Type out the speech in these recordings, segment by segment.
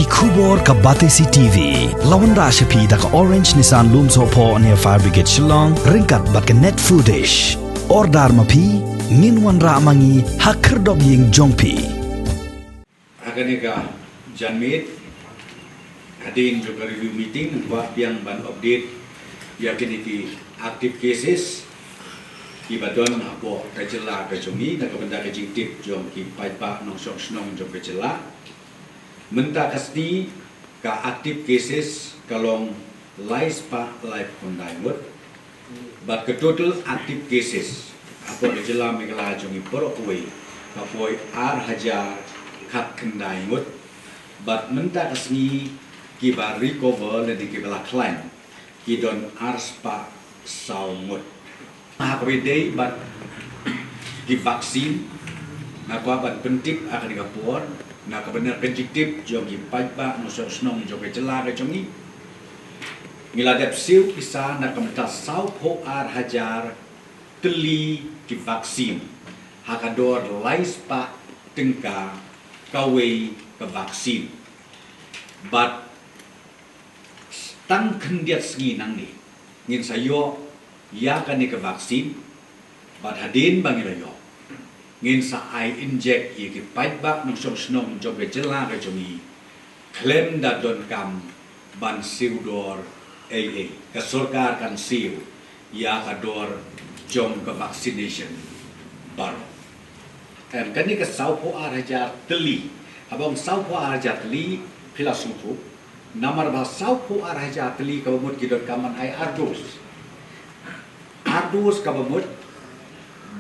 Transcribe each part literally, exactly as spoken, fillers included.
Khubor ka Batesi T V la wanrah sha phi da ka Orange Nissan Lumsohphoh near Fire Brigade Shillong ryngkat bad ka Net Foodish. Order ma phi, ngin wanrah ma ngi ha khyrdop ïing jong phi. Ha kane ka janmiet hadien jong ka review meeting, kwah biang ban update ïa kine ki active cases kiba don hapoh ka jylla ka jong ngi na ka bynta ka jingtip jong ki paidbah nongshong shnong jong ka jylla. Mynta ka sngi ka active cases ka long lai spah laiphew khyndai ngut. Bad ka total active cases hapoh ka jylla Meghalaya jong ngi baroh kawei ka poi ar hajar khatkhyndai ngut. Bad mynta ka sngi kiba recover lane kiba la khlaiñ ki don ar spah saw ngut. Ha kaba ïadei bad ki vaccine, nga kwah ban pyntip ha kane ka por na ka bynta ka jingtip jong ki paidbah nongshong shnong jong ka jylla ka jong ngi. Ngi la dep siew pisa na ka bynta sawphew ar hajar tylli ki vaccine ha ka dor lai spah tyngka kawei ka vaccine. Bad tang khyndiat sngi nangne ngin sa ïoh ïa kane ka vaccine. Bad hadien ba ngi la ïoh, ngin sa ai injek ïa ki paidbah nongshong shnong jong ka jylla ka jong ngi khlem da donkam ban siew dor ei ei. Ka sorkar kan siew ïa ka dor jong ka vaccination baroh. Em, kane ka sawphew ar hajar tylli, haba ong sawphew ar hajar tylli, phi la sngewthuh, namar ba sawphew ar hajar tylli kaba mut ki donkam ban ai ar dos. Ar dos kaba mut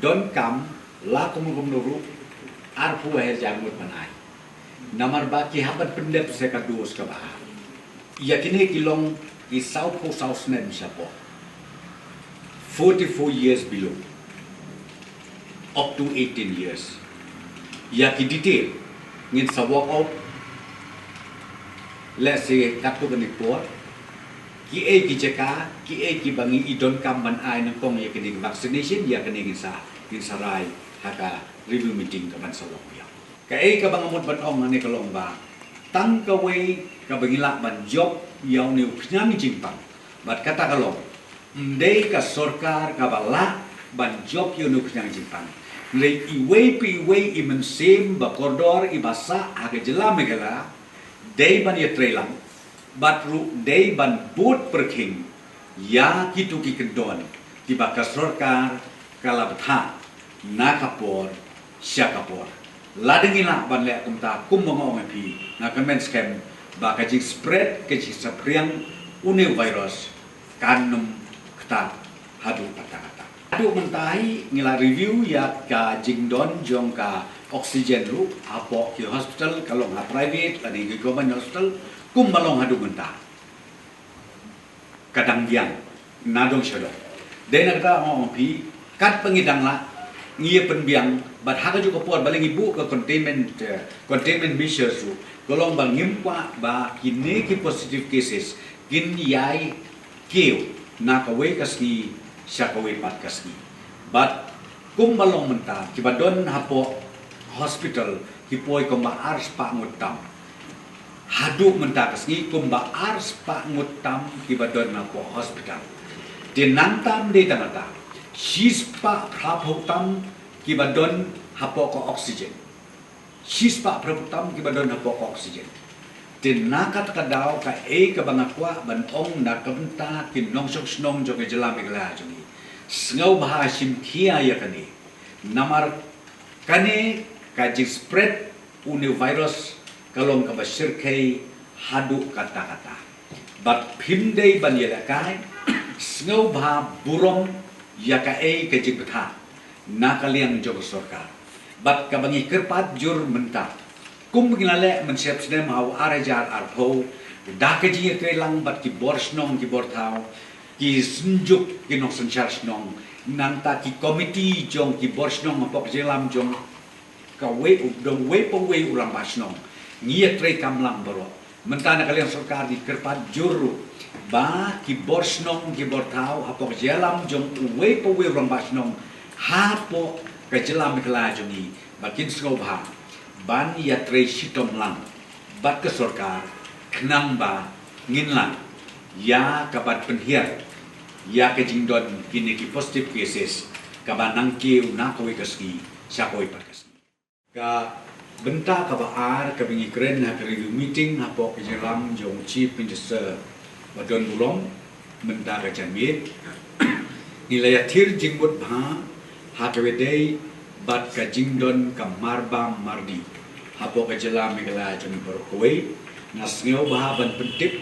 donkam la kumno kumno ruh arphew hajar ngut ban ai. Namar ba ki hap ban pyndep sa ka dos kaba ar. Ïa kine ki long ki sawphew saw snem shapoh, forty-four years below, up to eighteen years. Ïa ki detail ngin sa work out, let's say, katto katne por, kiei ki jaka, kiei kiba ngi i donkam ban ai nyngkong ïa kine ki vaccination, ïa kine ngin sa, ngin sa rai ha ka review meeting kaban sa long biang. Kaei kaba nga mut ban ong hangne ka long ba tang kawei kaba ngi lah ban jop ïa une u khñiang jingpang, bad kata ka long, ym dei ka sorkar kaba lah ban jop ïa une u khñiang jingpang. Hynrei iwei pa iwei i mynsiem ba kordor iba sah ha ka jylla Meghalaya dei ban ïatreilang, bad ruh dei ban bud pyrkhing ïa kito ki kyndon kiba ka sorkar ka la bthah na ka por sha ka por. Lada ngi lah ban leh kumta, kumba nga ong ïa phi, nga kmen skhem ba ka jingspread, ka jingsaphriang une u virus kan nym ktah haduh katta katta. Haduh mynta hi ngi la review ïa ka jingdon jong ka oxygen ruh hapoh ki hospital, ka long ha private lane ki government hospital, kumba long haduh mynta. Ka dang biang na dong sha dong. Dei na kata nga ong phi, katba ngi dang lah, ngi ïa pynbiang, bad ha kajuh ka por balei ngi buh ka containment, eh, containment measures ruh, ka long ba ngim kwah ba kine ki positive cases kin ïai kiew na kawei ka sngi sha kawei pat ka sngi. Bad kumba long mynta, kiba don hapoh hospital ki poi kumba ar spah ngut tam. Haduh mynta ka sngi kumba ar spah ngut tam kiba don hapoh hospital. Te nangta ym dei tang kata, shi spah phra phew tam kiba don hapoh ka oxygen. Shi spah phra phew tam kiba don hapoh ka oxygen. Te na kata ka daw kaei kaba nga kwah ban ong na ka bynta ki nongshong shnong jong ka jylla Meghalaya jong ngi, sngewbha shim khia ïa kane. Namar kane ka jingspread une u virus ka long kaba shyrkhei haduh katta katta. Bad phim dei ban ïalehkai, sngewbha burom ïa kaei ka jingbthah na ka liang jong ka sorkar. Bad kaba ngi kyrpad jur mynta, kum ba ngi la leh mynshem snem ha u ar hajar arphew, da ka jingïatreilang bad ki bor shnong ki bor thaw, ki synjuk ki nongsynshar shnong, nangta ki komiti jong ki bor shnong hapoh ka jingïalam jong kawei u, dong uwei pa uwei u rangbah shnong. Ngi ïatrei kam lang baroh. Mynta na ka liang sorkar ngi kyrpad jur ruh ba ki bor shnong ki bor thaw hapoh ka jingïalam jong uwei pa uwei u rangbah shnong hapoh ka jylla Meghalaya jong ngi, ba kin sngewbha ban ïatrei shitom lang bad ka sorkar, khnang ba ngin lah ïa ka ban pynhiar ïa ka jingdon kine ki positive cases kaba nang kiew na kawei ka sngi sha kawei pat ka sngi. Ka bynta kaba ar kaba ngi kren ha ka review meeting hapoh ka jingïalam jong u Chief Minister ba don burom mynta ka janmiet, ngi la ïathir jingmut bha ha kaba ïadei bad ka jingdon ka marbam mardi hapoh ka jylla Meghalaya jong ngi baroh kawei. Nga sngew bha ban pyntip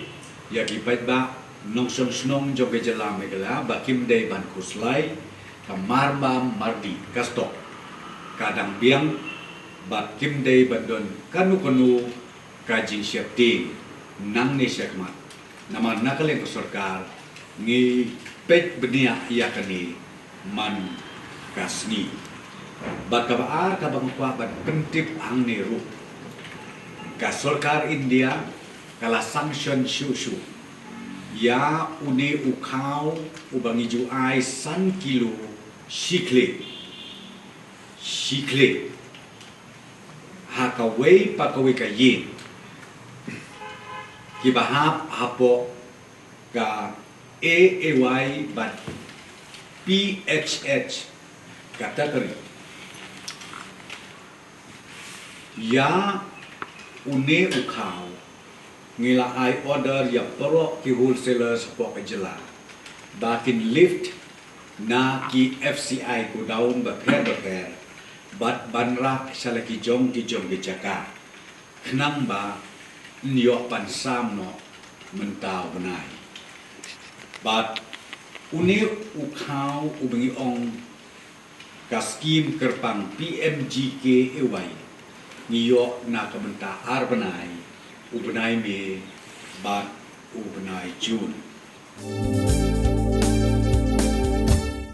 ïa ki paidbah nongshong shnong jong ka jylla Meghalaya ba kim dei ban khuslai, ka marbam mardi ka stok ka dang biang bad kim dei ban don kano kano ka jingsheptieng nangne shakhmat. Namar na ka liang ka sorkar ngi peit bniah ïa kane man ka sngi. Bad kaba ar kaba nga kwah ban pyntip hangne ruh, ka sorkar India ka la sanction shuh shuh ïa une u khaw uba ngi ju ai san kilo shi khlieh, shi khlieh ha kawei pa kawei ka ïing kiba hap hapoh ka A A Y bad P H H category. Ïa une u khaw ngi la ai order ïa baroh ki wholesalers hapoh ka jylla ba kin lift na ki F C I godown bapher bapher bad ban rah sha la ki jong ki jong ki jaka, khnang ba yn ïoh ban sam noh mynta u bnai. Bad une u khaw uba ngi ong ka skim kyrpang P M G K A Y ngi ïoh na ka bynta ar bnai, u bnai May bad u bnai June.